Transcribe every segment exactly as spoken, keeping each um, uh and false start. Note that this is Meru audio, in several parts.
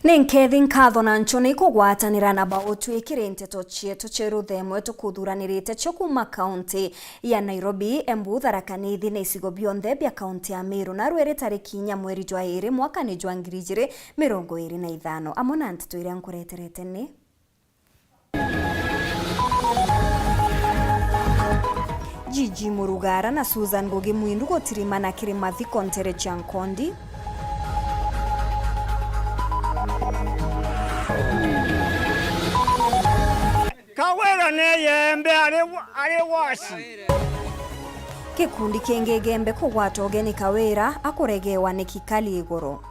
Ni nkethi, nkatho na nchoni kugwatanira na bautwi kiri nteto cietu cia ruthemwe tukuthuranirite cio kuuma kaunti ya Nairobi, Embu, Tharaka Nithi na icigo bionthe bia kaunti ya Meru. Narua iri tariki inya mweri jwa iri mwakani jwa ngiri ijiri mirongo iri na ithano, amwe na nteto iria nkureterete ni: Gigi Murugara na Susan Ngugi Mwindu gutirimana kiri mathiko ntere cia Nkondi. Kawira ni Igembe ari, ari waci. Gikundi kingi Igembe kugwata ugeni Kawira akuregewa ni kikali iguru.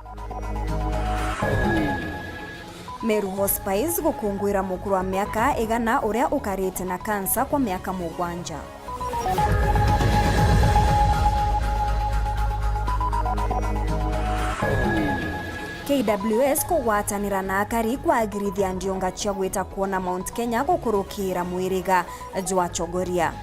Meru Hospice gukunguira mukuru wa miaka igana uria ukarite na kansa kwa miaka mugwanja. K W S kugwatanira na akari kwagirithia ndiunga cia gwita kwona Mount Kenya gukurukira mwiriga jwa Chogoria.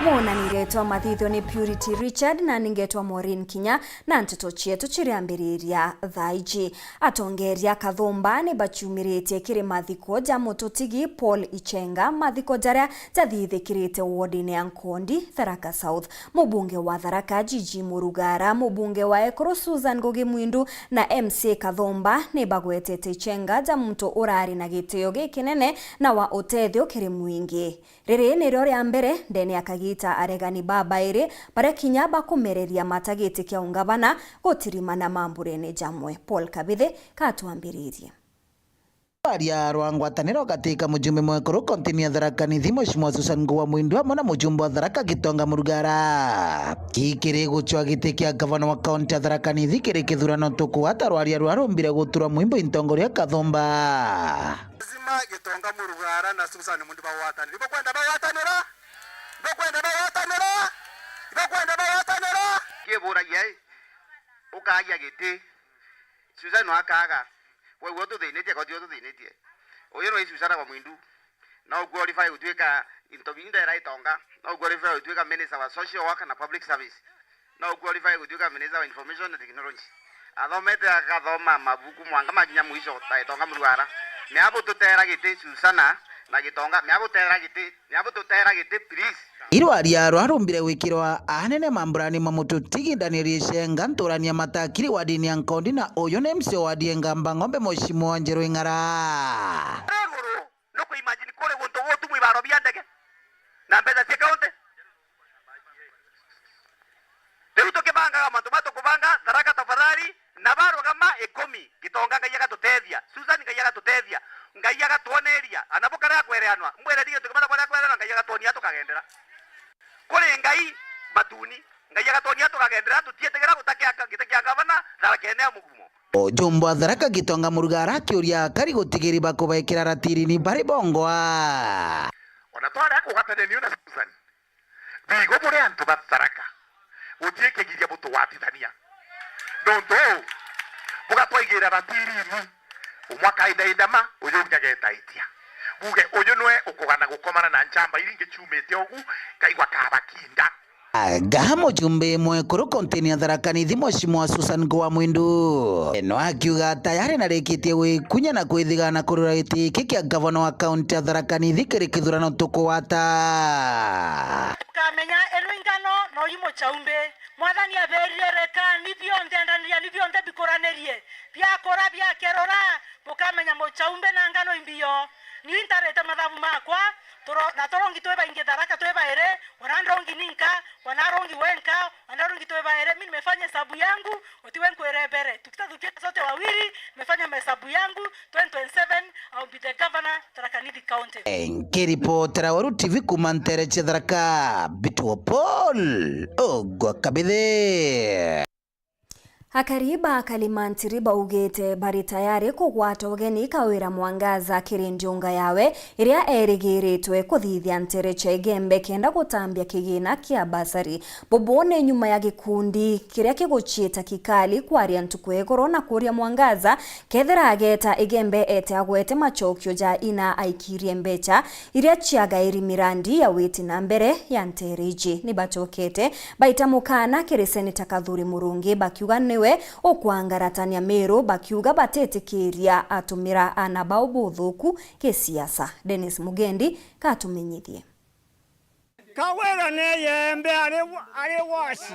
Mwonani ritwa mathithio ni Purity Richard, na ningetwa Maureen Kinya, na nteto cietu ciriambiriria thaa iji. Atongeria Kathumba ni baciumiritie kiri mathiko ja mututigi Paul Ichenga, mathiko jaria jathithikirite wodini ya Nkondi, Tharaka South. Mubunge wa Tharaka Gigi Murugara, mubunge wa Ekuru Susan Ngugi Mwindu na M C A Kathumba ni bagwetete Ichenga ja muntu urari na gitio gikinene na wa utethio kiri mwingi. Riri nirio ria mbere ndene ya kagita aregani babairi baria kinya bakumereria matagiti kia ungavana gutirimana mamburene jamwe. Paul Kabithi katwambiririe. Aria rwa ngwataniro gati ka mujumbe mwekuru kontini ya Tharaka Nithi, Mheshimiwa Susan Ngugi wa Mwindu, amwe na mujumbe wa Tharaka Gitonga Murugara, kikiri gucwa giti kia gavana wa kaunti ya Tharaka Nithi kiri kithurano tukuata, rwaria rwa rumbire guturwa mwimbo intongoria Kathumba. Lazima Gitonga Murugara na Susan Mwindu bagwatanire. Ibakwenda bagwatanira? Ibakwenda bagwatanira? Ibakwenda bagwatanira? Kiburagia i, ukagia giti. Susan no akaga. Wauga ututhinitie, koti ututhinitie. Uyu no Susan wa Mwindu. No qualify gutuika into binda era Itonga. No qualify gutuika minister wa social work na public service. No qualify gutuika minister wa information na technology. Athomete, akathoma mabuku mwanga makinya mwisho ta Itonga Murugara. Ni abu tutera giti Susana na Gitonga. Ni abu tutera giti, ni abu tutera giti, please. Irwaria rwa rumbire gwikirwa anene mamburani ma mututigi Daniel Ichenga, nturania matakiri wadini ya Nkondi, na uyu ni M C A wa Dienga Mbang'ombe, Mheshimiwa Njeru Ing'ara. Nuku imagine kuri guntu gutu mwibaro bia ndege na mbeca cia kaunti. Riu tukibangaga mantu ma tukubanga Tharaka, tafadhali, na barugama ikumi, Gitonga Ngai agatutethia, Susan Ngai agatutethia, Ngai agatwoneria, ana bukara kwereanwa, mbwire dige tukimana baria kwereanwa, Ngai agatwonia tukagendera. Kuri Ngai matuni, Ngai agatwonia tukagendera, tutietigira gutakia giti kia gavana Tharaka ene ya mugumo. Ujumbe wa Tharaka Gitonga Murugara akiuria akari gutigiri bakubekira ratirini bari bongwa. Ona twaria kugwatanania niu na Susan, bigo buri antu ba Tharaka, guti kigiria butugwatithania. Nontu bugatwaigira ratirini, umwe akaithaithama, uyu ungi agetaitia. Buge uyu nwe ukugana gukomana na nchamba iria ingi ciumite ugu, kaigwa kabakinda. Aga mujumbe mwekuru kontini ya Tharaka Nithi, Mheshimiwa Susan Ngugi wa Mwindu, no akiuga tayari narikitie gwikunya na kwithigana kurura giti giki kia gavana wa kaunti ya Tharaka Nithi kiri kithurano tukugwata. Ukamenya ino ingano no i muchaumbi. Mwathani aberire, "Rekani bionthe, endaniriani bionthe bikuranirie, biakura biakerura, bukamenya muchaumbi na ngano imbio." Niu intarite mathabu makwa, turo-, na turongi twi baingi Tharaka twi bairi, wana ndongi ninka, wana rongi wenka, wana rongi twi bairi. Mi nimefanya hesabu yangu, utiwe nkwire mbere. Tukita tukienda sote wawili, nimefanya mahesabu yangu, twenty twenty-seven, I'll be the governor, Tharaka Nithi County. Nkiripotera Weru T V kuuma ntere cia Tharaka, Bituo Paul Ogwa Kabithi. Akari ba Kalimantiri baugite bari tayari kugwata ugeni Kawira Mwangaza kiri ndiunga yawe iria erigiritwe kuthithia ntere cia Igembe kenda gutambia kigina kia basari. Bubu ni nyuma ya gikundi kiria kiguciita kikali kwaria ntuku ya iguru na kuria Mwangaza kethira ageta Igembe ete agwete macokio ja ina aikirie mbecha iria ciagairi mirandi ya witi na mbere ya ntere iji. Ni bacokete baita mukana kiri Seneta Kathuri Murungi bakiuga niwe ukwangaratania Meru, bakiuga batitikiria atumira ana bao buthuku gisiasa. Dennis Mugendi katumenyithie. Kawira ni Igembe ari, ari wasi.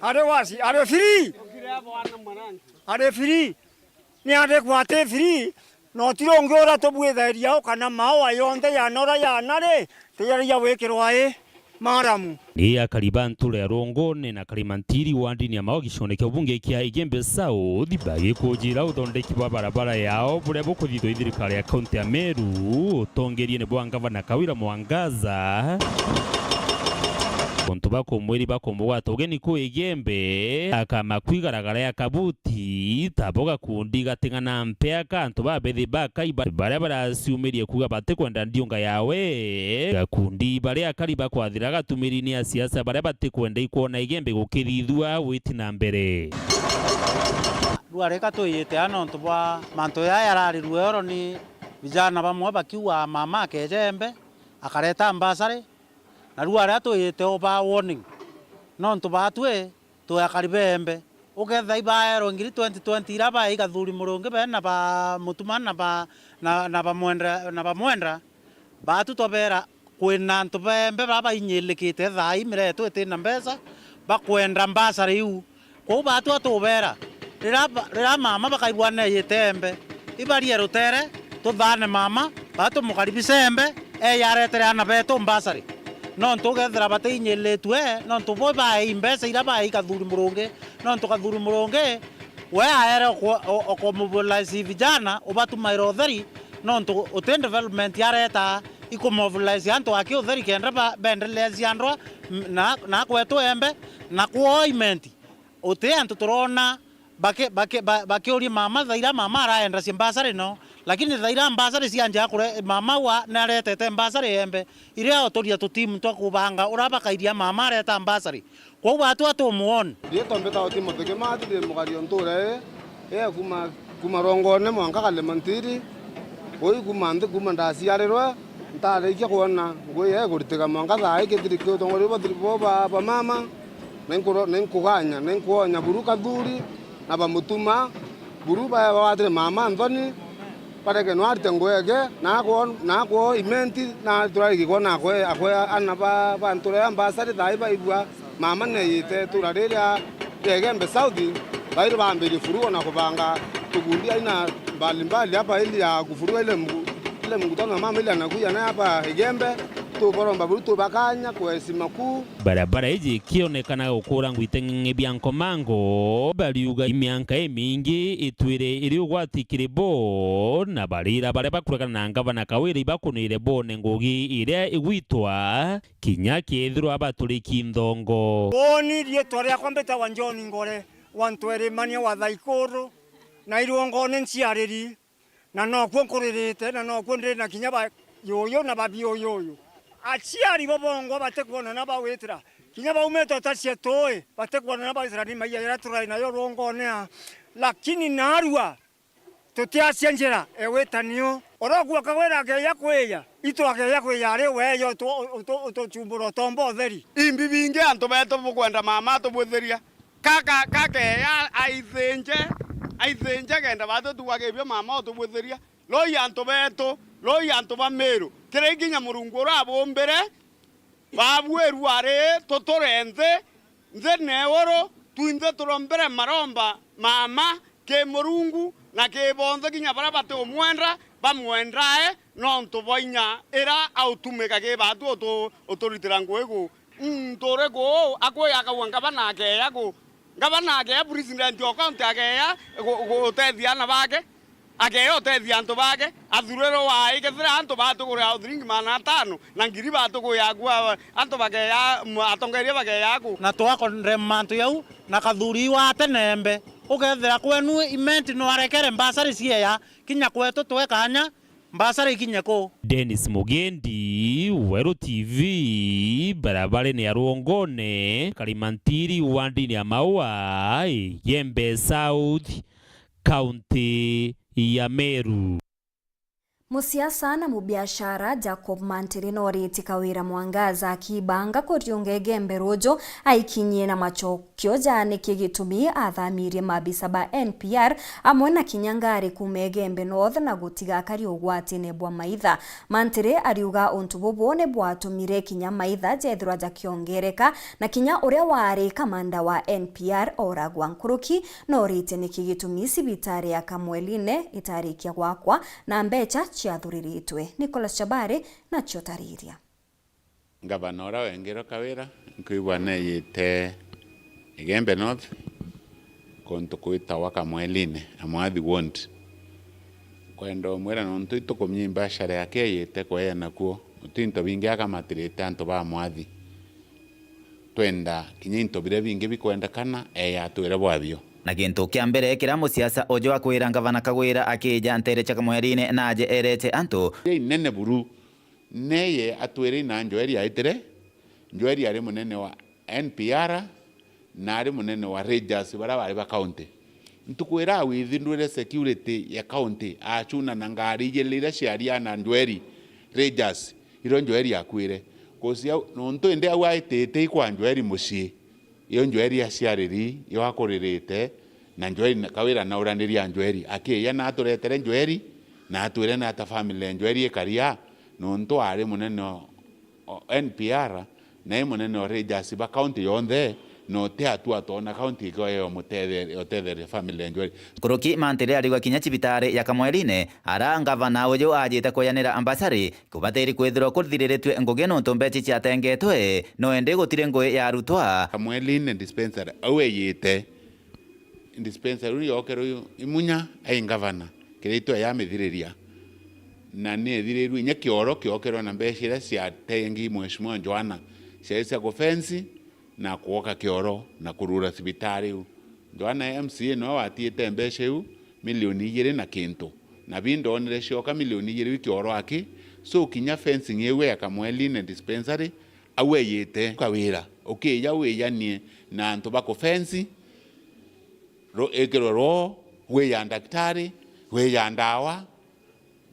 Ari wasi, ari free. Ari free. Ni ati kwati free, na utiri ungi uria tubwithairia u kana maua yonthe ya nora ya nari, tiyaragia gwikirwa i maramu. Ni akari ba ntura ya Runguni na Kalimantiri wandini ya Mao gicione kia ubunge kia Igembe South bagikujira uthondeki bwa barabara yao buria bukuthithwa i thirikari ya kaunti ya Meru utongeriene bwa ngavana Kawira Mwangaza. Untu bakumwiri bakumugwata ugeni ku Igembe, akamakuigaragara ya kabuti. Ti tabo gakundi gating'ana mpea ka antu babethi bakai ba-, baria baraciumirie kuuga batikwenda ndiunga yawe. Gakundi baria akari bakwathira gatumiri ni asiasa baria batikwenda ikwona Igembe gukirithua witi na mbere. Rua rika twiyite aa nontu bwa mantu jaa jararirue oro ni vijana bamwe bakiuga mama akeja Igembe akareta mbasari, na rua ria twiyite ubaa warning nontu baatwi twi akari ba Igembe. Ukethira ibaerwe ngiri twenty twenty iria baei Kathuri Murungi bena ba Mutuma na ba, na, na bamwendera, na bamwendera, baatu twabera kwina antu ba Igembe baa bainyilikite thaa ii miretu itina mbeca, bakwenda mbasari iu. Kwou baatu atubera, riria ba, riria mama bakaigua neeyite Igembe, ibarie rutere, tuthaane mama, baa tumukaribishe Igembe, eeje aretere aana betu mbasari. Nontu ugethira batiinyilitue, nontu bo baei mbeca iria baei Kathuri Murungi, nontu Kathuri Murungi, we aere okwa-, o-, okomobilize vijana, ubatumaira utheri, nontu uti development areta ikumobilize antu aki utheri kenda ba-, beendelea ciandwa, m-, na, na kwetu Igembe, na kwoo Imenti. Uti antu turoona baki-, baki-, ba-, bakiuria mama thaira mama araenda cia mbasari no, lakini thaira mbasari cianjia kure-, mama wa naretete mbasari Igembe, iria oturia tutimu twa kubanga uria bakairia mama areta mbasari. Kwou baatu atumuoni. Riitwa mbitagwa Timothy Kimathi, ndi mugari o ntuura ii, ii ya kuuma, kuuma Rongone mwanka Kalemantiri. Ui kuuma nthi, kuuma ndaciarirwe, ntarikia kwona ngui ii ikuritika mwanka thaa ii, kithiri ki utongoria bwa thiri-, bo ba, ba mama, na inkuro-, na inkuganya, na inkuonya buru Kathuri, na bamutuma, buru ba-, bagwatire mama nthoni, bareke no arite ngui eke, na akwon-, na akwoo Imenti, na turariki kwona akwe-, akwea ana ba, ba ntura ya mbasari thaa ii baigua, mama neeyite itura riria ria Igembe South, bairi baambirie furugo na kubanga tukundi aina mbalimbali hapa ili ya kufuruga ile mgu-, ile mkutano wa mama ile anakuja naye hapa Igembe, tubaromba buru tubakanya kwa heshima kuu. Barabara iji ikionekana gukura ngwite ng'eng'e bia nkomango, bariuga imianka imingi itwire iri ugwati kiri bo, na barira baria bakuregana na ngavana Kawira ibakunire bone ngugi iria igwitwa kinya kethirwa baturiki nthongo. Woni, riitwa riakwa mbitagwa John Ngore wa Ntwerimania wa Thaikuru, na irungone nciariri, na nokuo nkuririte, na nokuo ndi na kinya ba yuyu na ba biuyuyu. Aciari bo bongwa batikwona na bagwitira, kinya baumite utacia tuui, batikwona na bagwitira ni maiya jaria turai nayo rungone aa. Lakini narua, tutiacia njira egwita niu. Uria ukuoka gwira akeeja kwija, itu akeeja kwija ari we, yo utu-, utu-, utucumbura utomba utheri. Imbi bingi antu betu bukwenda mama atubwitheria. Ka, ka, ka keeja aithinje, aithinje kenda baatu tugagibia mama utubwitheria. Loi antu betu, loi antu ba Miru. Kiri kinya Murungu urabumbire, Babuirua ri, tuture nthi, nthi na iguru, twinthe turombere maromba mama ki Murungu na ki bonthe, kinya baria batiumwenda bamwendae, nontu bwa inya ira autumika ki baatu utu-, uturitira ngugi ku. Muntu uriku uu akwiya akauga ngavana akeeya ku, ngavana akeeya, president o county akeeya gu-, gutethia aana bake? Akeya utethia antu bake, athurirwe waai, kethira antu batugurira o thiringi magana atano na ngiri batugurira ku, a-, antu bakeya, m-, atongeria bakeya ku. Na twakondre mantu jau, na kathuri wa tene embe, ukethira kwenu imenti no arekere mbasari cieya, kinya kwetu twe kanya, mbasari ikinye ku. Dennis Mugendi, Weru T V, barabarene ya Rwongone, Karimantiri, wandini ya Maua, Igembe South, kaunti ya Meru. Musiasa na mubiashara Jacob Mantiri noritie Kawira Mwangaza akibanga kuriunga Igembe ruju aikinyie na macokio ja niki gitumi athamirie mabisa ba N P R amwe na kinya ngari kuuma Igembe North na gutiga akari ugwatine bwa maitha. Mantiri ariuga untu bubu ni bwatumire kinya maitha jethirwa jakiongereka na kinya uria wari kamanda wa N P R oragwa. Nkuruki noritie niki gitumi cibitari ya Kamweline itarikia gwakwa na mbecha ciathuriritwe. Nicholas Chabari nacio tariria. Ngavana uria wengirwe Kawira, nkwigua neeyite Igembe North, kuntu kwitawa Kamweline, Amwathi Ward. Nkwenda umwira nontu itukumia imbashara yake eeyite kweeana kuo, guti into bingi akamatirite antu ba Amwathi. Twenda kinya into biria bingi bikwendekana, eeye atwire bwabio. Na gintu kia mbere kiria musiasa uju akwira ngavana Kawira akija nteere cia Kamweline na aje erete antu. Iria inene buru, neye atwire ina Njoeri aitire, Njoeri ari munene wa N P R, na ari munene wa Rangers, baria bari ba county. Ntuku iria awithindwire security ya county, acuna na ngari ijiri iria ciaria na Njoeri, Rangers, irio Njoeri akuire. Kucia nontu indi au aitite ikwa Njoeri mucii, iyo Njoeri aciariri, iyo akuririte, na Njoeri na, Kawira na uraniria Njoeri, akiya na aturetere Njoeri, na atwire na ata family ya Njoeri ikaria, nontu ari munene o, o N P R, na i munene o Rangers ba county yonthe, na uti atu atona county ikio yo mutethe-, utetheria family ya Njoeri. Nkuruki Mantiri ariuga kinya cibitari ya Kamweline, ara ngavana uju ajite kweyanira mbasari, kubatiri kwithirwa kuthiriritwe ngugi nontu mbechi ciatengetwe, no indi gutiri ngugi ya arutwa. Kamweline dispensary, au eyite, dispensary iu yokerwe imunya ai ngavana, kiria itwe yamithiriria. Na ni ethirirwe inya kioro kiokerwe na mbeca iria ciatengi Mheshimiwa Joanna, ciari cia kufensi na kuoka kioro na kurura cibitari iu. Joanna M C A nowe watiite mbeca iu milioni ijiri na kintu. Na bi ndonire cioka milioni ijiri wi kioro aki, so kinya fencing iu ya Kamweline dispensary, au eyite Kawira, ukija wijanie na antu ba kufensi, ru-, ikirwe rwo, wija ndagitari, wija ndawa,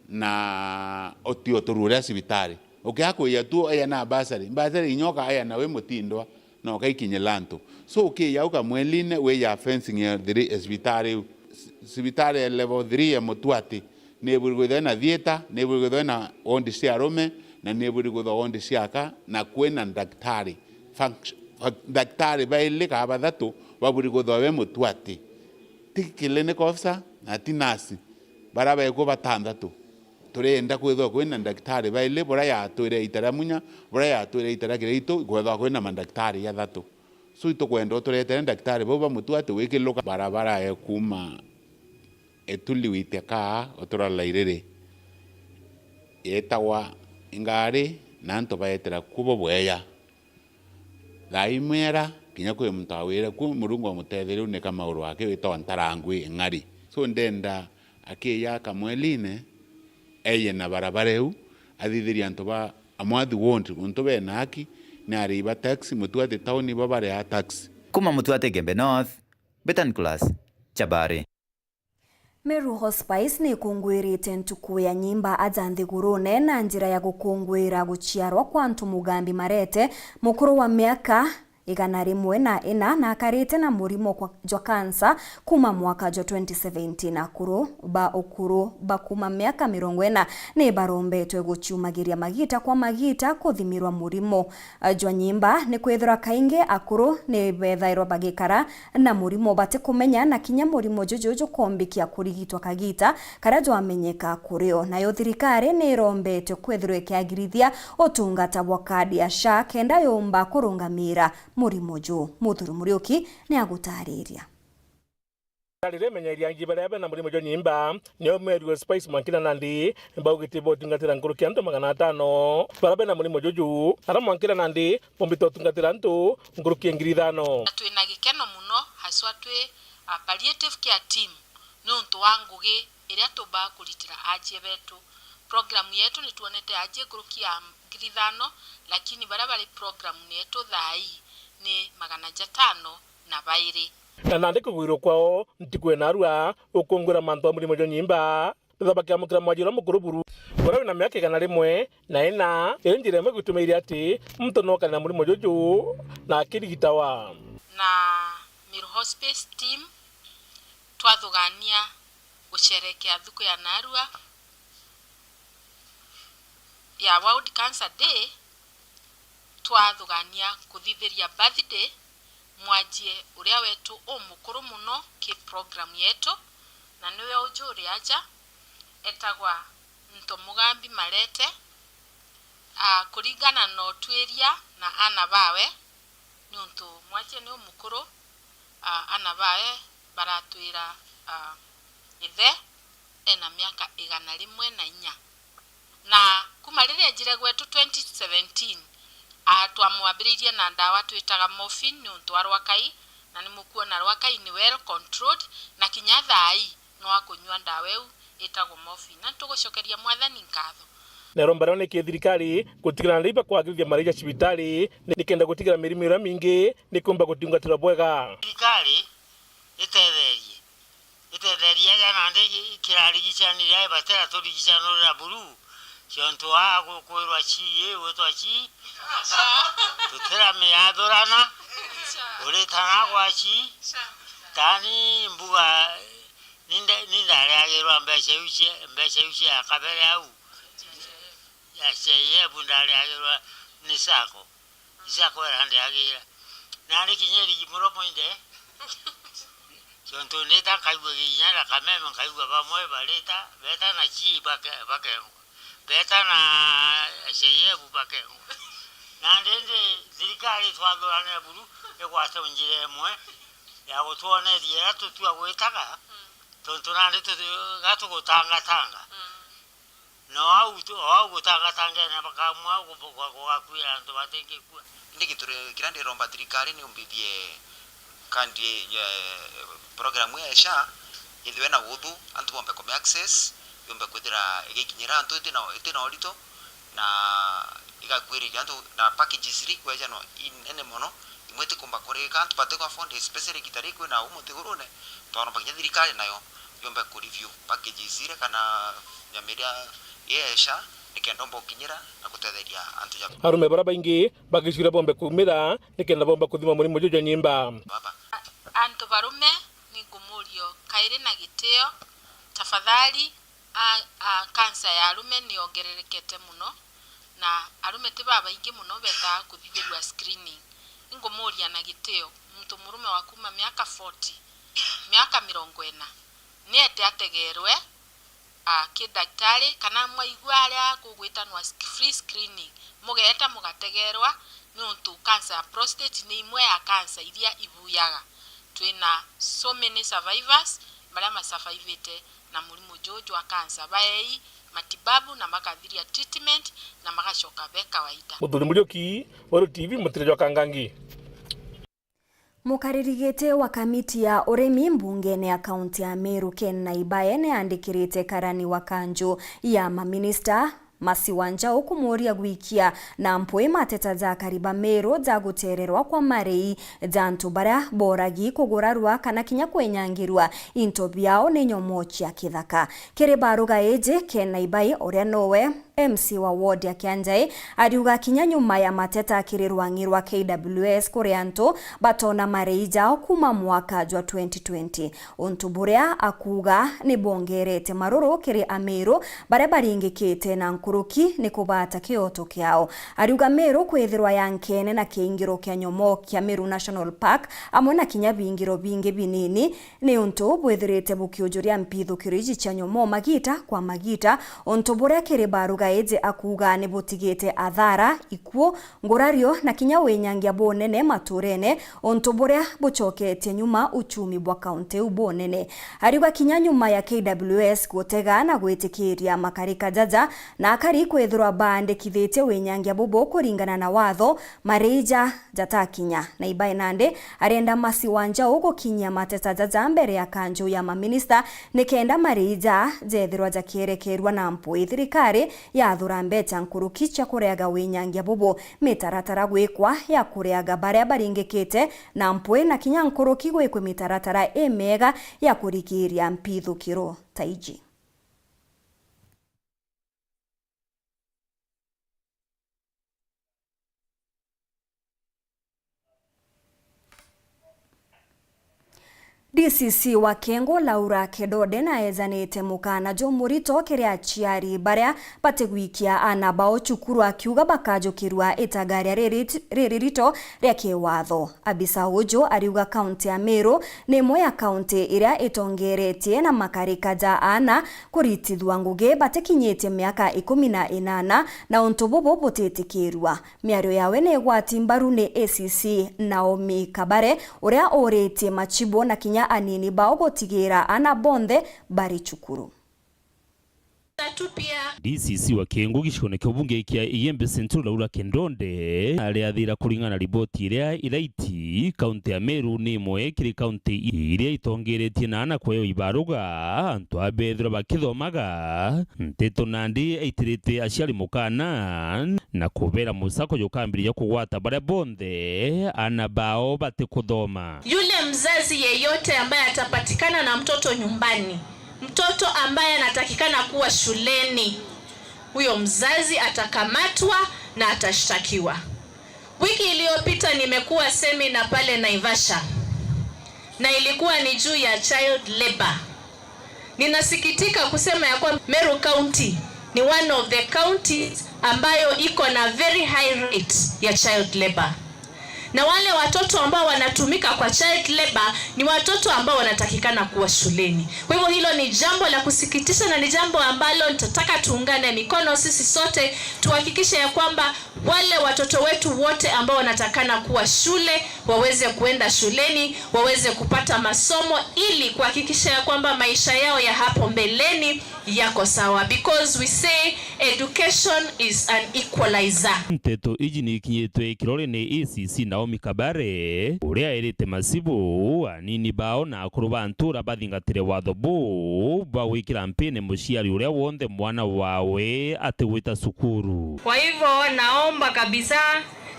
na uti utururia cibitari. Ukia kwija tu aya na basari, basari inyoka aya na wi mutindwa, na ukaikinyira antu. So ukija uka Kamweline, wija fencing ya three, ya cibitari iu. C-, cibitari ya level three ya Mutuati, ni iburi kwithwa ina theatre, ni iburi kwithwa ina ward cia arume, na ni iburi kwithwa ward cia aka, na kwina ndagitari. Funct-, fa-, ndagitari baili kana bathatu baburi kwithwa be Mutuati. Ti clinic officer, na ti nurse. Baria bekuo batanthatu. Turienda kwithwa kwina ndagitari baili, buria yatwire ita ria Munya, buria yatwire ita ria Kiraitu, kwethwa kwina mandagitari jathatu. So itukwenda uturetere ndagitari bau ba Mutuati wikiluka barabara ya kuuma Ituli witia kaa utura Lairiri, yetagwa Ingari, na antu baetera kuo bo bweya. Thaa imwe era, kinya kwi muntu awire ku, Murungu amutetherie unika mauru ake witagwa Ntarangwi Ing'ari. So ndenda akija Kamweline, eye na barabara iu, athithirie antu ba Amwathi Ward, untu bena haki, ni arii ba taxi, Mutuati town ibo baria taxi. Kuma Mutuati Igembe North, Beta Nicholas Chabari. Meru Hospice ni ikungwirite ntuku ya nyimba aja nthigurune na njira ya gukunguira guciarwa kwa antu mugambi Marete, mukuru wa miaka igana rimwe na ina na akarite na murimo kwa, jwa kansa kuma mwaka jwa twenty seventeen. Akuru ba ukuru ba kuma miaka mirongo ina ni barombetwe guciumagiria magita kwa magita kuthimirwa murimo jwa nyimba, ni kwithirwa kaingi akuru ni bethairwa bagikara na murimo batikumenya, na kinya murimo juju jukombikia kurigitwa kagita karia jwamenyeka kuri o. Nayo thirikari ni irombetwe kwithirwa ikiagirithia utungata bwa kadi ya SHA kenda yumba kurungamira murimo ju. Muthuri Muriuki ni agutariria. Riria imenyeria angi baria bena murimo jwa nyimba, nio Mary wa Spice Mwankira Nandi, baugite botungatira nkuruki antu magana atano baria bena murimo juju, aria Mwankira Nandi bombite utungatira antu nkuruki ya ngiri ithano. Na twina gikeno muno, haswa twi, a, palliative care team, niuntu wa ngugi iria tumbaa kuritira aajie betu. Program yetu nitwonete aajie nkuruki ya ngiri ithano, lakini baria bari program yetu thaa ii ni magana jatano na bairi. Na nandi kugwirwa kwao ntiku ya naarua ukungwira mantu a murimo jwa nyimba, betha bakiamukira mwajiri uria mukuru buru, uria wina miaka igana rimwe na ina. Iri njira imwe igwitumiire ati muntu nookane na murimo juju na akirigitawa. Na Meru Hospice team, twathugania gucerekea thuku ya naarua ya World Cancer Day, twathugania kuthithiria birthday mwajie uria wetu umukuru muno ki program yetu, na niwe uju uri aja, etagwa Nto Mugambi Marete. A, kuringana na utwiria na ana bawe, niuntu mwajie ni umukuru, a, ana bawe baratwira, a, ithe ena miaka igana rimwe na inya. Na kuma riria ejire gwetu twenty seventeen, a, twamwambiriirie na ndawa twitaga morphine niuntu wa rwakai, na nimukwona rwakai ni well controlled, na kinya thaa ii no akunyua ndawa iu itagwo morphine. Na nitugucokeria Mwathani nkatho. Neromba riu niki thirikari gutigana na iba kwagirithia maria ja cibitari, ni-, nikenda gutigana mirimo iria mingi nikumba gutungatirwa bwega. Thirikari itetherie, itetherie aja nandi kirarigicanire, ai batera turigicanurira buru, ciontu aa gukwirwa ci, ii gwitwa ci, tutira miathurana, uritana gwa ci, tani mbuga, ni nda-, ni ndariagirwa mbeca iu cia, mbeca iu cia kabere au, ya C I F ndariagirwa ni sacco. Isakwera ndiagira. Nari kinya irigi muromo inde. Ciontu ndita nkaigua kinya na kameme, nkaigua bamwe barita, beta na ci bake-, bakengwa. Beta na C I F bakengwa. Na ndindi thirikari twathuranira buru igwate njira imwe ya gutwoneria iria tutua gwitaga, tontu nandi tu-, gatugutangatanga. No au tu, o au gutangatangene bakamua gu-, gu-, gugakuira antu batingikua. Indi gintu ri-, kiria ndiromba thirikari ni umbithie kandi ya, program ya SHA ithwe na uthu, antu bombe kume access, yombe kwithira igikinyira antu itina, itina urito, na igakuiriria antu na packages iri kwejanwa inene mono, imwe itikumba kurika, antu batiku afford, especially gita ri kwina umu nthigurune, twaromba kinya thirikari nayo yombe ku review packages iria kana nyama iria yeesha nikenda omba gukinyira na gutetheria antu ja. Arume baria baingi bagicwira bombe kuumira nikenda bomba kuthima murimo juju jwa nyimba. Baba. Antu barume, ningumuria kairi na gitio, tafadhali, a, a, kansa ya arume niongererekete mono, na arume ti babaingi mono betaa kuthithirua screening. Ingumuria na gitio, muntu murume wa kuuma miaka forty, miaka mirongo ina, niete ategerwe, a, ki daktari, kana mwaigua aria kugwitanwa sc-, free screening, mugeeta mugategerwa, niuntu kansa ya prostate ni imwe ya kansa iria ibuyaga. Twina so many survivors baria masurvivite na murimo juu jwa kansa, baei matibabu na makathiria treatment na magacoka be kawaida. Muthuri Muriuki, Weru T V, mutire jwa Kangangi. Mukariri giti wa kamiti ya urimi mbungene ya kaunti ya Meru, Ken Naibae, niandikirite karani wa kanju ya maminista Mercy Wanjau kumuuria gwikia na mpwi mateta ja akari ba Meru ja gutererwa kwa marei ja antu baria boragi, kugurarwa kana kinya kwinyangirua into biao ni nyomo cia kithaka. Kiri baruga iji, Ken Naibae, uria nowe M C wa ward ya Kianjai, ariuga kinya nyuma ya mateta kiri rwang'i rwa K W S kuri antu batona marei jao kuma mwaka jwa twenty twenty, untu buria akuuga ni bwongerete maruru kiri Ameru baria baringikite na nkuruki ni kubata kioto kiao. Ariuga Meru kwithirwa ya nkene na kiingiro kia nyomo kia Meru National Park, amwe na kinya biingiro bingi binini, niuntu bwithirite bukiujuria mpithukiro iji cia nyomo magita kwa magita, untu buria kiri baruga Kaiji akuuga ni butigite athara, ikuu, ngurario na kinya winyangia bunene maturene, untu buria bucoketie nyuma uchumi bwa kaunti iu bunene. Ariuga kinya nyuma ya K W S gutega na gwitikiria makarika jaja na akari kwithirwa baandikithitie winyangia bubu kuringana na watho, mariija jatakinya. Na ibae nandi arenda Mercy Wanjau gukinyia mateta jaja mbere ya kanju ya maminista, nikenda mariija jethirwa jakierekerua na mpwi thirikari yathura mbecha nkuruki cia kureaga winyangia bubu, mitaratara gwikwa ya kureaga baria baringikite na mpwi, na kinya nkuruki gwikwe mitaratara imiega ya kurigiria mpithukiro ta iji. D C C wa Kiengu, Laura Kedode, naejanite mukana jumurito kiri aciari baria batigwikia aana bao cukuru, akiuga bakajukirua itagaria riri, riririto ria kiwatho. Abisa uju ariuga kaunti ya Meru ni imwe ya kaunti iria itongeretie na makarika ja aana kuritithua ngugi batikinyitie miaka ikumi na inana, na untu bubu butitikirua. Miario yawe ni igwati mbaru ni A C C Naomi Kabare, uria uritie machibu na kinya anini bao gutigira aana bonthe bari cukuru. D C C wa Kiengu gicigone kia ubunge kia Igembe Central, Laura Kendonde, ariathira kuringana na riboti iria iraiti, kaunti ya Meru ni imwe kiri kaunti iria itongeretie na aana kweo ibaruga, antu abethirwa bakithomaga. Nteto nandi aitirite aciari mukana na kubera musako jukambiriria kugwata baria bonthe aana bao batikuthoma. Yule mzazi yeyote ambaye atapatikana na mtoto nyumbani, mtoto ambaye anatakikana kuwa shuleni, huyo mzazi atakamatwa na atashtakiwa. Wiki iliyopita nimekuwa seminar pale Naivasha, na ilikuwa ni juu ya child labor. Ninasikitika kusema ya kwamba Meru County ni one of the counties ambayo iko na very high rate ya child labor. Na wale watoto ambao wanatumika kwa child labor ni watoto ambao wanatakikana kuwa shuleni. Kwa hivyo hilo ni jambo la kusikitisha na ni jambo ambalo nitataka tuungane mikono sisi sote, tuhakikishe ya kwamba wale watoto wetu wote ambao wanatakana kuwa shule waweze kuenda shuleni, waweze kupata masomo ili kuhakikisha ya kwamba maisha yao ya hapo mbeleni yako sawa, because we say education is an equalizer. Nteto iji ni ikinyitwe kirore ni A C C Naomi Kabare, uria erite machibu, anini bao na akuru ba ntura bathingatire watho buu bwa gwikira mpini muciari uria wonthe mwana wawe atigwita cukuru. Kwa hivyo, naomba kabisa,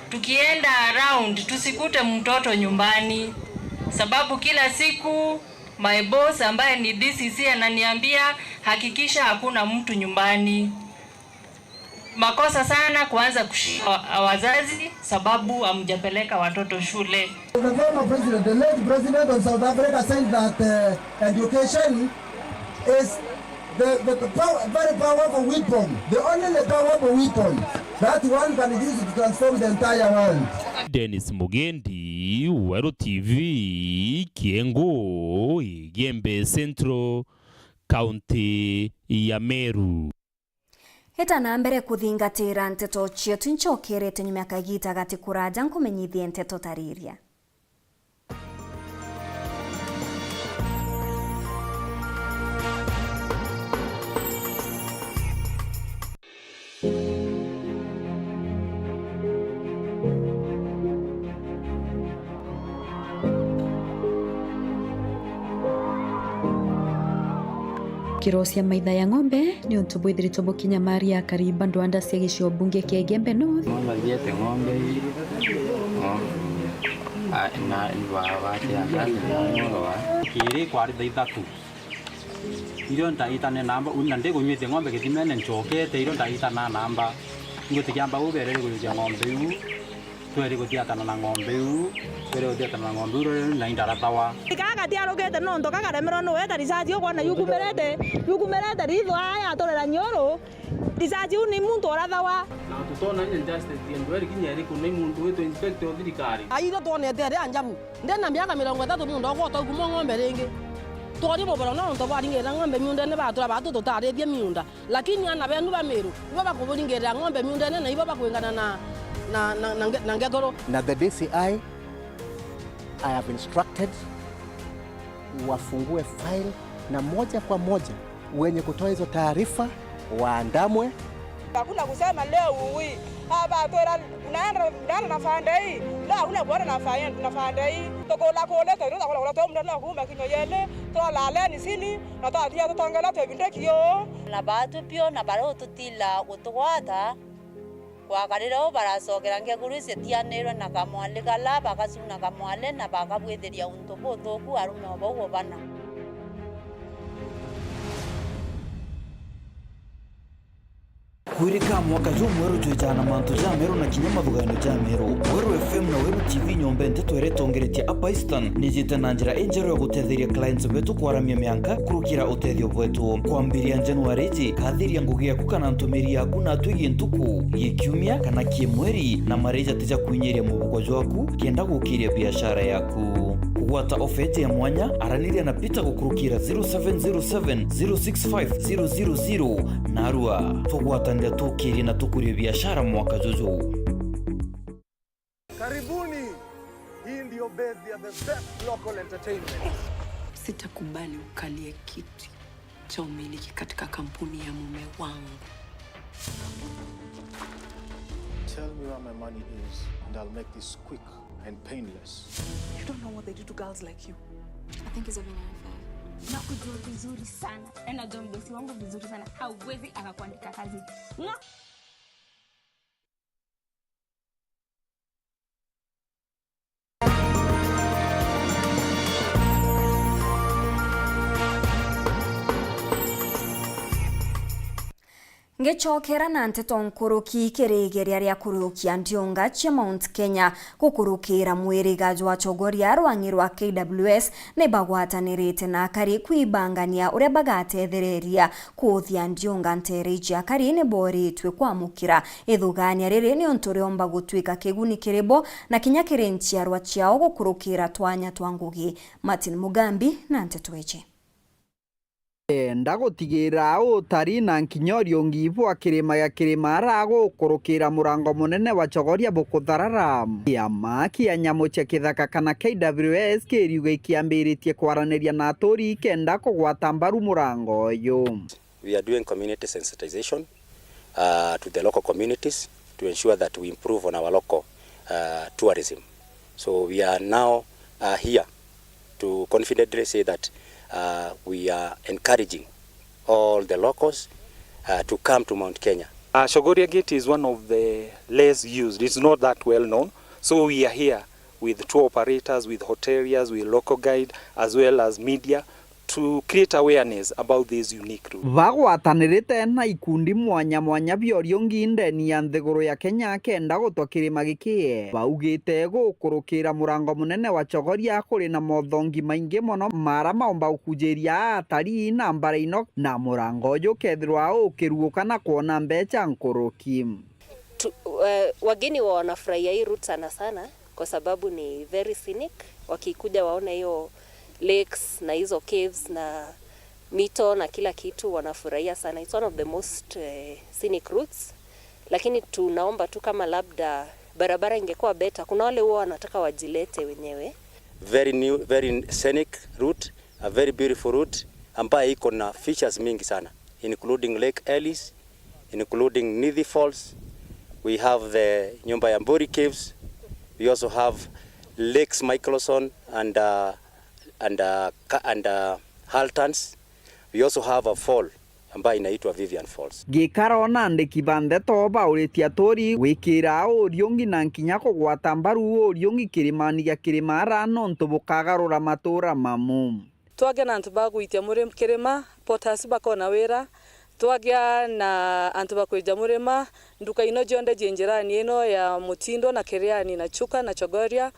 tukienda around, tusikute mtoto nyumbani, sababu kila siku my boss ambaye ni D C C ananiambia, "Hakikisha hakuna mtu nyumbani." Makosa sana kuanza kushika wa-, wazazi sababu hamjapeleka watoto shule. The former president, the late president of South Africa said that, uh, education is the, the, the pow-, very powerful weapon, the only powerful weapon that one can use to transform the entire world. Dennis Mugendi, Weru T V, Kiengu, Igembe Central, County ya Meru. Ita na mbere kuthingatira nteto cietu, incokerete nyuma ya kagiita gati kuraja nkumenyithie nteto tariria. Kiro cia maitha ya ng'ombe ni untu bwithiritwe bukinyamaria akari ba ndwanda cia gicigo bunge kia Igembe North. Ng'ombe thiete ng'ombe ii. Ng'ombe. A, na, ni ba, ba, cia, cia, ng'ombe wa. Kiri kwari thaa ithatu. Irio ndaitane namba, na ndigunyuithia ng'ombe githimene, ncokete, irio ndaitana namba. Ngwitikia amba uberere kuyukia ng'ombe iu. Tweri guthiatana na ng'ombe iu, tweri guthiatana na ng'ombe iu, rero na indarathawa. Kaa gatiarukite nontu kakaremerwa ni gweta risasi, ukwona yukumirite, yukumirite ritho aya aturira nyoru, risasi iu ni muntu urathawa. Na tutona injustice ya ndweri kinya iriku ni muntu witwa inspector o thirikari. Aithe twonete aria njabu, ndina miaka mirongo itatu muntu ogwota ukuma ng'ombe ringi. Twari buboro nontu bwaringirira ng'ombe miundene, batura batu tutarithie miunda. Lakini ana benu ba Meru, ibo bakuburingirira ng'ombe miundene, na ibo bakwingana na, na, na, na nge-, na ngekuru. Na the D C I, I have instructed wafungue file, na moja kwa moja wenye kutoa hizo taarifa waandamwe. Hakuna kusema leo ui, hapa twera unaenda, unaenda na fande hii, leo hakuna kuenda na fa-, na fande hii. Tukula kule, twirutha kula kula, twamunda na kuuma kinyo yele, twalaleni sini, na twathia tutongela twibinde kio. Na baatu pio, na baria ututila gutugwata. Kwakarire uu baracokera ngekuru iciatianirwe na kamwali kala, bagacuna kamwali na bakabwithiria untu buthuku arume o bau o bana. Kwirika mwaka jumweru jwijaa na mantu jameru na kinya mathuganio jameru. Weru F M na Weru T V nyomba nteto iria itongeretie Upper Eastern nijite na njira injeru ya gutetheria clients betu kwaramia mianka kurukira utethio bwetu. Kwambiria Januari iji, kathiria ngugi yaku kana ntumiri yaku na atwi gi ntuku, gi kiumia kana ki mweri, na maria jatija kwinyiria mubuko jwaku kenda gukiria biashara yaku. Kugwata ofa iji ya mwanya, araniria na Peter gukurukira zero seven zero seven zero six five zero zero zero. Narua, tugwatanire tukirie na tukurie biashara mwaka juju. Karibuni. Hii ndio base ya the best local entertainment. Sitakubali ukalie kiti cha umiliki katika kampuni ya mume wangu. Tell me where my money is and I'll make this quick and painless. You don't know what they do to girls like you. I think he's having an affair. Nakujua vizuri sana. Na najua mdosi wangu vizuri sana. Hauwezi akakuandika kazi. Nga- Ngicokera na nteto nkuruki, kiri igeria ria kuriukia ndiunga cia Mount Kenya gukurukira mwiriga jwa Chogoria, rwang'i rwa K W S ni bagwatanirite na akari kwibangania uria bagatethereria kuuthia ndiunga nteere iji. Akari ni booritue kwamukira ithugania riri niuntu riomba gutwika kiguni kiri bo na kinya kiri nchiarwa ciao gukurukira twanya twa ngugi. Martin Mugambi na nteto iji. Enda gutigira utari na nkinya uriungi bwa kirima gia Kirimara gukurukira murango munene wa Chogoria bukutharara. Kiama kia nyamu cia kithaka kana K W S kiriuga ikiambiritie kwaraniria na aturi kenda kugwata mbaru murango uyu. We are doing community sensitization, uh, to the local communities to ensure that we improve on our local, uh, tourism. So we are now, uh, here to confidently say that, uh, we are encouraging all the locals, uh, to come to Mount Kenya. Uh, Chogoria Gate is one of the less used. It's not that well known. So we are here with tour operators, with hoteliers, with local guide, as well as media to create awareness about this unique route. Bagwatanirite na ikundi mwanya mwanya bia uriungi ndeni ya nthiguru ya Kenya kenda gutwa kirima giki, baugite gukurukira murango munene wa Chogoria kuri na mothongi maingi mono mara maumba gukujiria atari na mbara ino, na murango uju ukethirwa ukiruguka na kwona mbecha nkuruki. Tu-, eh, wageni wa wanafurahia hii route sana sana kwa sababu ni very scenic. Wakikuja waone hiyo lakes na hizo caves na mito na kila kitu, wanafurahia sana. It's one of the most, eh, scenic routes. Lakini tunaomba tu kama labda barabara ingekuwa better. Kuna wale huwa wanataka wajilete wenyewe. Very new, very scenic route, a very beautiful route ambayo iko na features mingi sana, including Lake Ellis, including Nithi Falls. We have the Nyumba ya Mburi Caves. We also have Lakes Michelson and, uh, and, uh, Ka-, and, uh, Haltons. We also have a fall ambayo inaitwa Vivian Falls. Gikaro na andiki ba ndeto bauritie aturi gwikira uriungi na nkinya kugwata mbaru uriungi kirimani gia Kirimara nontu bukagarura matura mamu. Twagia na antu ba gwitia muri-, kirima, porters bakona wira. Twagia na antu ba kwija murima, nduka ino cionthe cie njirani ino ya Mutindo na Kiriani na Chuka na Chogoria,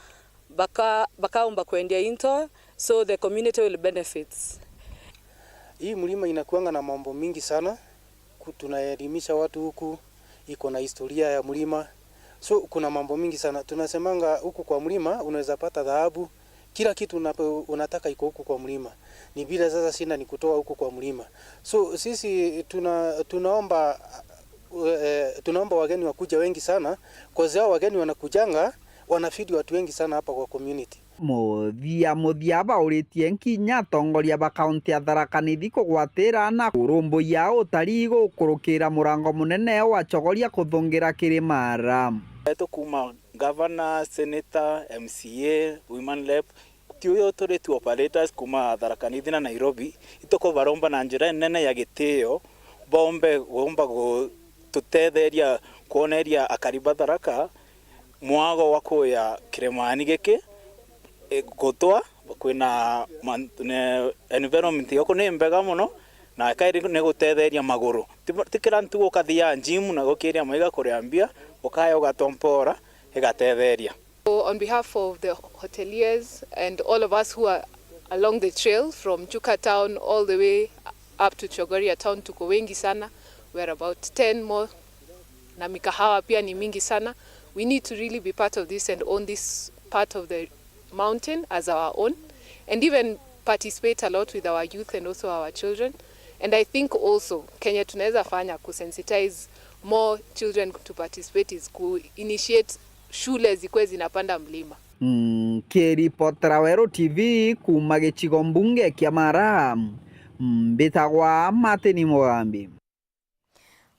baka-, bakaumba kwendia into, so the community will benefits. Hii mlima inakuanga na mambo mingi sana. Ku-, tunaelimisha watu huku, iko na historia ya mlima. So, kuna mambo mingi sana. Tunasemanga huku kwa mlima, unaweza pata dhahabu, Kila kitu una-, unataka iko huku kwa mlima. Ni vile sasa shida ni kutoa huku kwa mlima. So sisi tuna-, tunaomba, eh, tunaomba wageni wakuje wengi sana, 'cause hao wageni wanakujanga, wanafeed watu wengi sana hapa kwa community. Muthia muthia bauritie nkinya atongoria ba kaunti ya Tharaka Nithi kugwatira na kurumbuya utari gukurukira murango munene wa Chogoria kuthungira Kirimara. Betu kuma Gavana, Senator, M C A, Women Rep, ti uyu turi tu operators kuma Tharaka Nithi na Nairobi, itukubaromba na njira nene ya gitio, bombe gomba gututetheria kwoneria akari ba Tharaka mwago wa kuya kirimani giki, e, gutwa kwina man-, ne, environment yoku ni mbega mono, na kairi ni gutetheria maguru. Ti, ti kira ntuku ukathia gym na gukiria maiga kuria mbia, ukaya ugatompora, igatetheria. So on behalf of the hoteliers and all of us who are along the trail from Chuka town all the way up to Chogoria town, tuko wengi sana. We are about ten more, na mikahawa pia ni mingi sana. We need to really be part of this and own this part of the mountain as our own, and even participate a lot with our youth and also our children. And I think also Kenya tunaweza fanya kusensitize more children to participate is ku-initiate shule zikuwe zinapanda mlima. Nkiripotera Weru T V kuuma gicigo mbunge kia Mara, mbitagwa Martin Mugambi.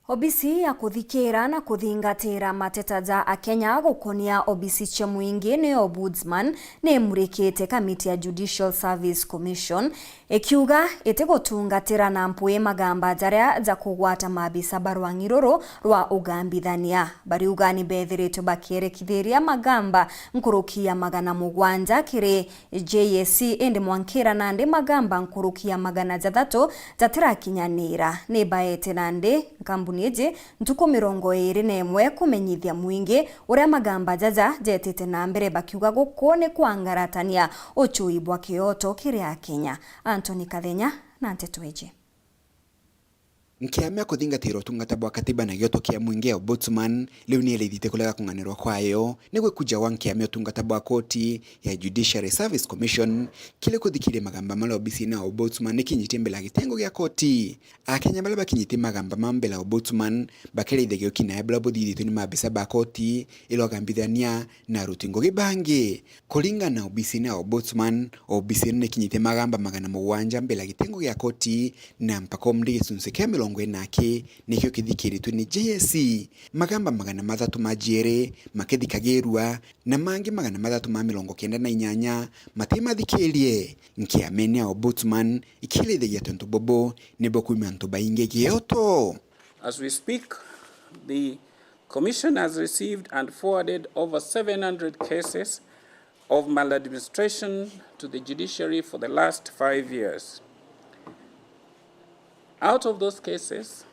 Obisi ya kuthikira na kuthingatira mateta ja Akenya gukonia obisi cia mwingi ni Ombudsman ni imurikite kamiti ya Judicial Service Commission, ikiuga itigutungatira na mpwi magamba jaria ja kugwata maabisa ba rwang'i ruru rwa ugambithania. Bariuga ni bethiritwe bakierekithiria magamba nkuruki ya magana mugwanja kiri J S C, indi mwankira nandi magamba nkuruki ya magana jathatu jatirakinyanira. Ni baete nandi nkambuni iji ntuku mirongo iiri na imwe kumenyithia mwingi uria magamba jaja jetite na mbere, bakiuga guku ni kwangaratania uchui bwa kioto kiri Akenya. Anthony Kathenya na nteto iji. Nkiama ya kuthingatira utungata bwa katiba na gioto kia mwingi ya Ombudsman riu ni irithite kulega kung'anirwa kwayo ni gwikuja gwa nkiama ya utungata bwa koti ya Judiciary Service Commission kiri kuthikiria magamba maria obisine ya Ombudsman ikinyitie mbele ya gitengo gia koti. Akenya baria bakinyitie magamba ma mbele ya Ombudsman bakerithagia ukinae buria buthithitue ni maabisa ba koti, irogambithania na aruti ngugi bangi. Kuringana na obisine ya Ombudsman, obisine ni ikinyitie magamba magana mugwanja mbele ya gitengo gia koti, na mpaka umri gicunci kia mirongo ina aki nikio kithikiritue ni J S C. Magamba magana mathatu ma jiere makithikagirua, na mangi magana mathatu ma mirongo kenda na inyanya matimathikirie. Nkiamene ya Ombudsman ikirithagia tontu bubu nibo kwima antu baingi gioto. As we speak, the Commission has received and forwarded over seven hundred cases of maladministration to the judiciary for the last five years. Out of those cases,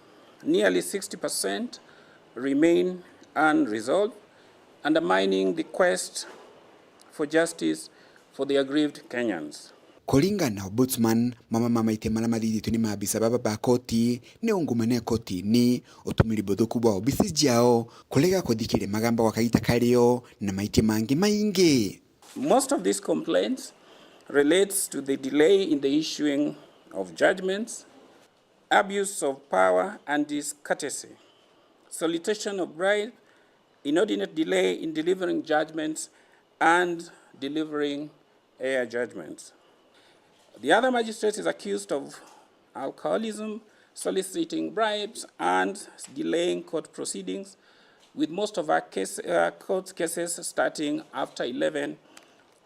nearly sixty percent remain unresolved, undermining the quest for justice for the aggrieved Kenyans. Kuringana na Ombudsman, mama ma maitia maria mathithitue ni maabisa baba ba koti ni ungumania kotini, utumiri buthuku bwa obisi ciao, kurega kuthikiria magamba gwa kaita kario, na maitia mangi maingi. Most of these complaints relates to the delay in the issuing of judgments, abuse of power and discourtesy, solicitation of bribe, inordinate delay in delivering judgments, and delivering air judgments. The other magistrate is accused of alcoholism, soliciting bribes, and delaying court proceedings, with most of our case, uh, court cases starting after eleven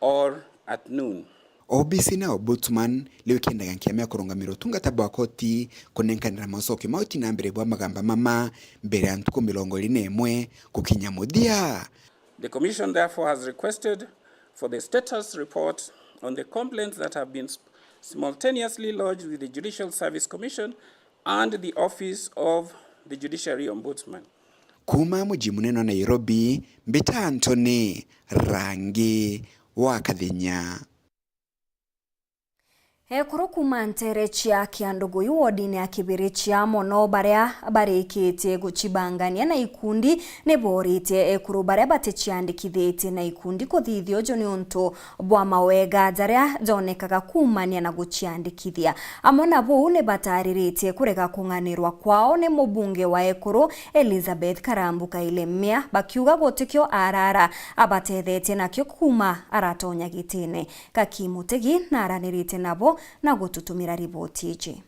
or at noon. Obisi na Ombudsman riu ikendaga nkiama ya kurungamira utungata bwa koti kunenkanira macokio ma uti na mbere bwa magamba mama mbere ya ntuku mirongo iri na imwe gukinya muthia. The Commission therefore has requested for the status report on the complaints that have been simultaneously lodged with the Judicial Service Commission and the Office of the Judiciary Ombudsman. Kuuma muji munene wa Nairobi, mbita Anthony Rangi wa Kathenya. Ekuru kuuma nteere cia Kiandugui wodine ya Kibirichia mono baria barikitie gucibangania na ikundi ni booritie ekuru baria baticiandikithitie na ikundi kuthithia uju niuntu bwa mawega jaria jonekaga kuumania na guciandikithia. Amwe na buu ni batariritie kurega kung'anirwa kwao ni mubunge wa ekuru Elizabeth Karambu Kailemia, bakiuga gutikio arara abatethetie nakio kuuma aratonya gitine. Gaki Mutegi naranirite nabo na gututumira riboti iji.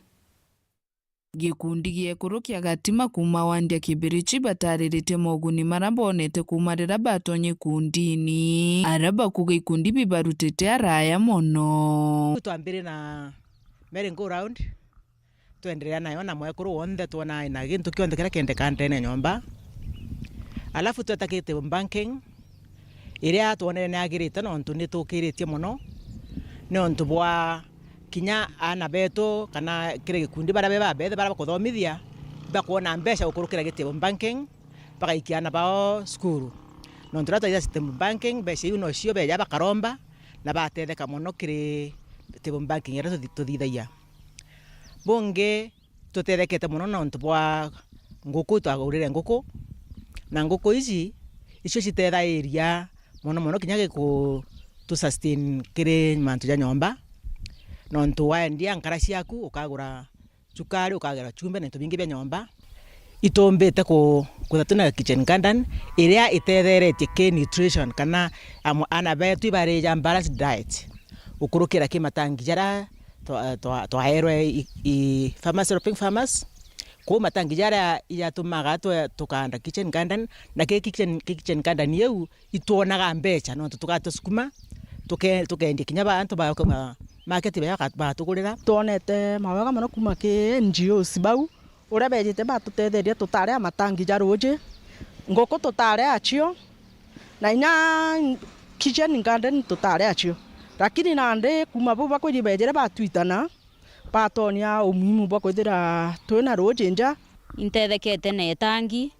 Gikundi gia ekuru kia Gatima kuuma wandi ya Kibirichi batariritie moguni maria bonete kuuma riria batonye ikundini, aria bakuga ikundi bibarutite araya mono. Twambire na merry go round, twenderea nayo na mwekuru wonthe twona na gintu kionthe kiria kiendeka ndene nyomba. Alafu tweta gitable banking, iria twonere ni yagirite nontu ni tukiritie mono, nontu bwa kinya aana betu kana kiri gikundi baria be babethe baria bakuthomithia, bakwona mbeca gukurukira gitable banking, bagaikia aana bao cukuru. Nontu riria twaija gitable banking, mbeca iu nocio beja bakaromba na batetheka mono kiri gitable banking iria tuthi-, tuthithagia. Bungi, tutethekete mono nontu bwa nguku, twagurire nguku, na nguku iji icio citethairia mono mono kinya giku tu sustain kiri mantu ja nyomba, nontu waendia nkara ciaku, ukagura cukari, ukagura chumbi na into bingi bia nyomba. Itumbite ku-, kwitha twina kitchen garden iria itetheretie ki nutrition, kana am-, aana betu ibarija balanced diet gukurukira ki matangi jaria twa-, twa-, twaerwe i, i farmers, helping farmers. Kuu matangi jaria ijatumaga twe-, tukaanda kitchen garden, na ki kitchen, ki kitchen garden iu itwonaga mbeca, nontu tugate sukuma, tuke-, tukeendia kinya ba antu ba, ba market beja baka-, bagatugurira. Twonete mawega mono kuma ki N G Os bau, uria bejite batutetheria, tutari a matangi ja ruuji, nguku tutari acio, na inya kitchen garden tutari acio. Lakini nandi kuma bau bakwiji bejire batwitana, batonia umuhimu bwa kwithira twina ruuji nja. Intethekete na itangi,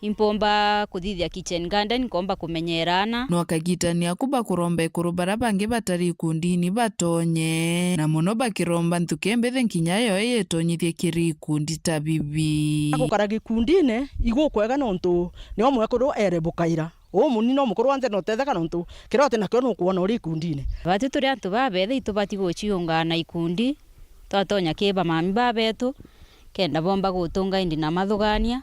impomba kuthithia kitchen garden, nkomba kumenyera aana. No akagitania aku bakuromba ekuru baria bangi batari ikundini batonye, na mono bakiromba nthuki imbithe nkinya yo yetonyithie kiri ikundi ta bibi. Gukara gikundine igukwega nontu nio mwekuru ere bukaira. Umuni no mukuru wa nthene utetheka nontu kiria uti nakio nukwona uri ikundine. Bati turi antu babethe itubati guciungaa na ikundi, twatonya ki bamami babetu, kenda bomba gutunga indi na mathugania,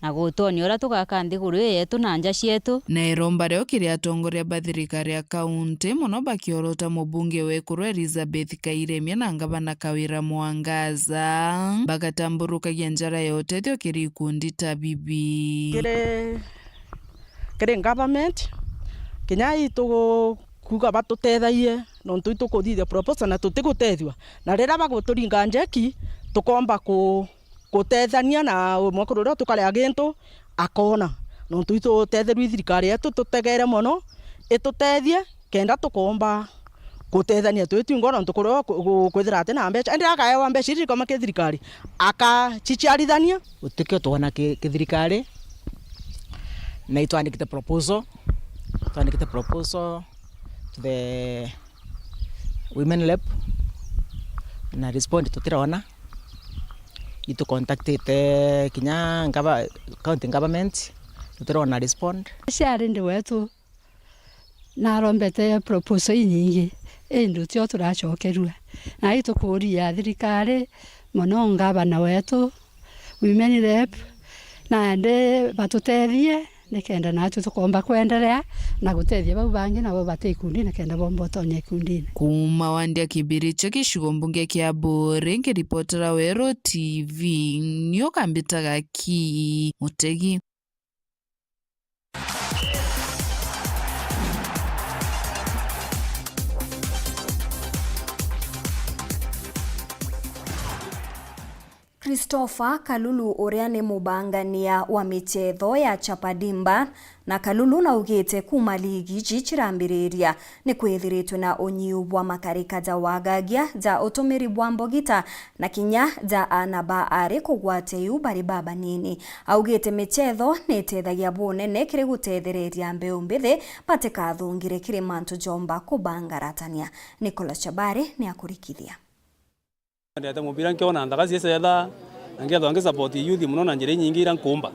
na gutonia uria tugaka nthiguru ii yetu na nja cietu. Na iromba rio kiri atongoria ba thirikari ya kaunti, mono bakiorota mubunge wekuru Elizabeth Kairemia na ngavana Kawira Mwangaza, bagatamburukagia njara ya utethio kiri ikundi ta bibi. Kiri kiri government, kinya itukuuga batutethagie, nontu itukuthithia proposal na tutigutethua. Na riria baguturinga njeki, tukomba ku-, gutethania na mwekuru uria tukaria gintu akona. Nontu itutetherua i thirikari yetu, tutegere mono itutethie, kenda tukomba gutethania twi twingwa, nontu kuria ku-, ku-, kwithira ati na mbeca. Indi akaewa mbeca iria ikoma ki thirikari, akaciciarithania. Gutikio twona ki, ki thirikari, na itwandikite proposal, twandikite proposal to the women rep, na respond tutirona. Itucontactite kinya gava-, county government, tutirona respond. Ciari ndi wetu narombete proposal inyingi, indi tio turacokerua. Na itukuria thirikari, mono ngavana wetu, women rep, naende batutethie nikenda natwe tukomba kwenderea na gutethia bau bangi nabo bati ikundi nikenda bomba utonya ikundini. Kuuma wandi ya Kibirichia gicigo mbunge kia Buuri, nkiripotera Weru T V, nio kambitaga ki Mutegi. Christopher Kalulu, uria ni mubangania wa michetho ya Chapadimba, na Kalulu naugite kuuma ligi iji cirambiriria, ni kwithiritwe na unyiu bwa makarika ja wagagia, ja utumiri bwa mbogita, na kinya ja aana ba ari kugwatia iu bari babanini. Augite michetho ni itethagia bunene kiri gutethereria mbeu mbithi batikathungire kiri mantu jomba kubangaratania. Nicholas Chabari ni akurikithia. Ndete mubira nkiona nthaka ciecetha, na nkethwa ngi support youth mono na njira inyingi ira nkumba.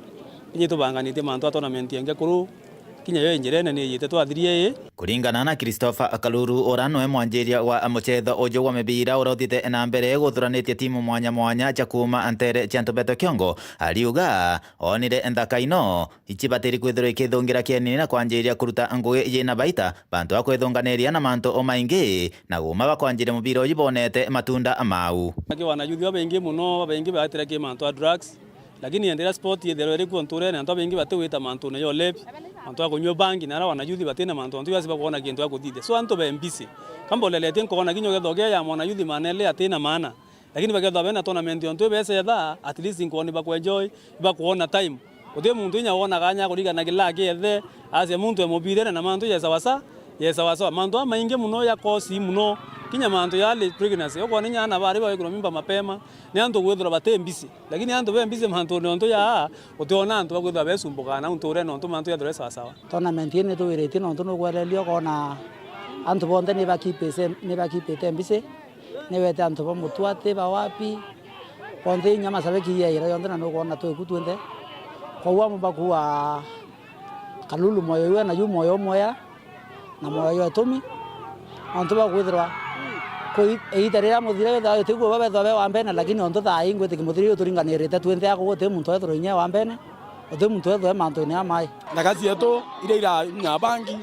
Kinya tubanganitie mantu a tournament ya ngekuru, kinya yo njira ene ni ijite twathirie ii. Kuringana na Christopher Kalulu, ura nwe mwanjiria wa muchetho uju wa mibira uria uthite na mbere guthuranitie timu mwanya mwanya cia kuuma ntere cia Ntubeto Kiongo, ariuga onire nthaka ino icibatiri kwithirwa ikithungira kienini na kwanjiria kuruta ngugi yina baita, bantu ba kwithunganiria na mantu o maingi, na guuma bakwanjiria mubira uyu bonete matunda mau. Aki wanayuthi babaingi mono, babaingi baetire ki mantu a drugs, lakini enderea sport yethirwa iri kuo nturene, antu babaingi batiwita mantune ya ulevi, mantu a kunyua bangi, na ara wanayuthi batina mantu, antu basi bakwona kintu a kuthithia. So antu be busy. Kamboleretie nkona kinya ukethwa ukia ya mwanayuthi manele atina maana. Lakini bakethwa bena tournament yontu ibecetha, at least nkwona ibakwenjoy, ibakwona time. Guti muntu inya wona kanya kurigana kila akiethe, asia muntu e mubirene na mantu ye sawa sa-, ye sawa sawa. Mantu a maingi mono ya kosi mono, kinya mantu ya early pregnancy. Ukwona inya ana bari bagwikirwa mimba mapema, ni antu gwithirwa bati busy. Lakini antu be busy mantune yontu ya, utiona antu bakwithirwa besumbuka na untu uria nontu mantu yethirwa sawa sawa. Tournament ii ni tuwiritie nontu nugwereria ukona antu bonthe ni bakipise-, ni bakipite busy. Niwete antu ba Mutwati, ba wapi, bonthe inya mashabiki yaira yonthe, na nukwona twiku twinthe. Kwou amwe bakuua Kalulu moyo iwe, na yu moyo umwea, na moyo itumi. Nontu bakwithirwa kwi-, iita riria muthira withirwa utiguo babethwa be wa mbene, lakini nontu thaa ii ngwitikia muthira uyu turinganirite twinthe, ako guti muntu wethirwa inya e wa mbene, guti muntu wethirwa e mantune amai. Nthaka cietu iria irainya bangi,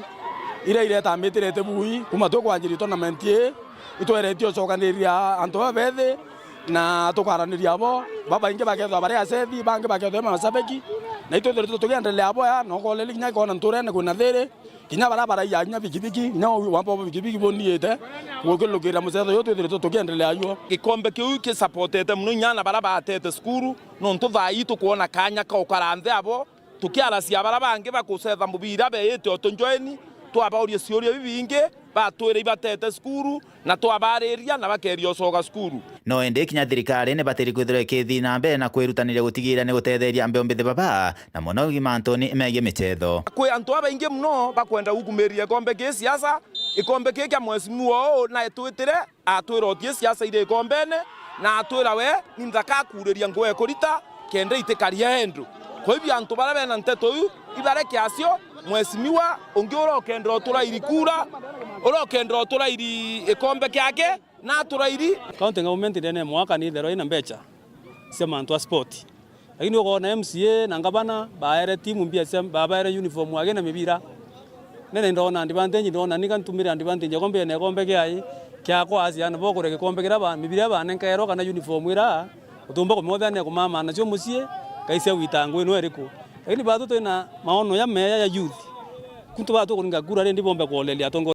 iria iretambitirete bui, kuma tukwanjiria tournament ii, itweretie ucokaniria antu babethi na tukaraniria abo, babaingi bakethwa bari acethi, bangi bakethwa mashabiki, na itwithiritwe tukiendelea boya, na ukoreri kinya ikona nturene kwina thiri, kinya baria baraia kinya bikibiki, kinya wambo bikibiki buniite gukilukira mucetho uyu twithiritwe tukiendelea yuo. Gikombe kiu kisapotete mono inya ana baria batete cukuru, nontu thaa ii tukwona kanya ka ukara nthi abo, tukiaracia baria bangi bakucetha mubira beite o tunjoeni, twabauria ciuria bibingi, batwire ibatete cukuru, na twabariria na bakeria ucoka cukuru. No indi kinya thirikari ni batiri kwithirwa ikithii na mbere na kwirutaniria gutigiira ni gutetheria mbeu mbithi baba, na mono mantuni megii michetho. Kwi antu babaingi mono bakwenda gukumiria gikombe gii siasa, gikombe gii kia mheshimiwa uu na etwitire, atwira uthii siasa iri ikombene, na atwira we ni nthaka akuriria nguo ekurita, kenda itikaria endu. Kwa hivyo antu baria bena nteto iu, ibareke acio, mheshimiwa, ungi uria ukendera uturairi kura, uria ukendera uturairi ikombe kiake, na aturairi. County government ndene ya mwaka ni itherwa ina mbecha cia mantu a sport. Lakini ukoona M C A na ngavana baere timu mbia cia, babaere uniform agi na mibira. Nene ndona advantage, ndona nika ntumire advantage ya kombe na ikombe kiai kiakwa acia na bokure gikombe kiria ba, mibira iria banenkairwa kana uniform iria utumba kumothe ane kumama nacio mucii, kaisia gwita ngui no iriku. Lakini batu twina maono ya meya ya youth. Kuntu batu kuringa kura rindi bombe kuoleria atongoria.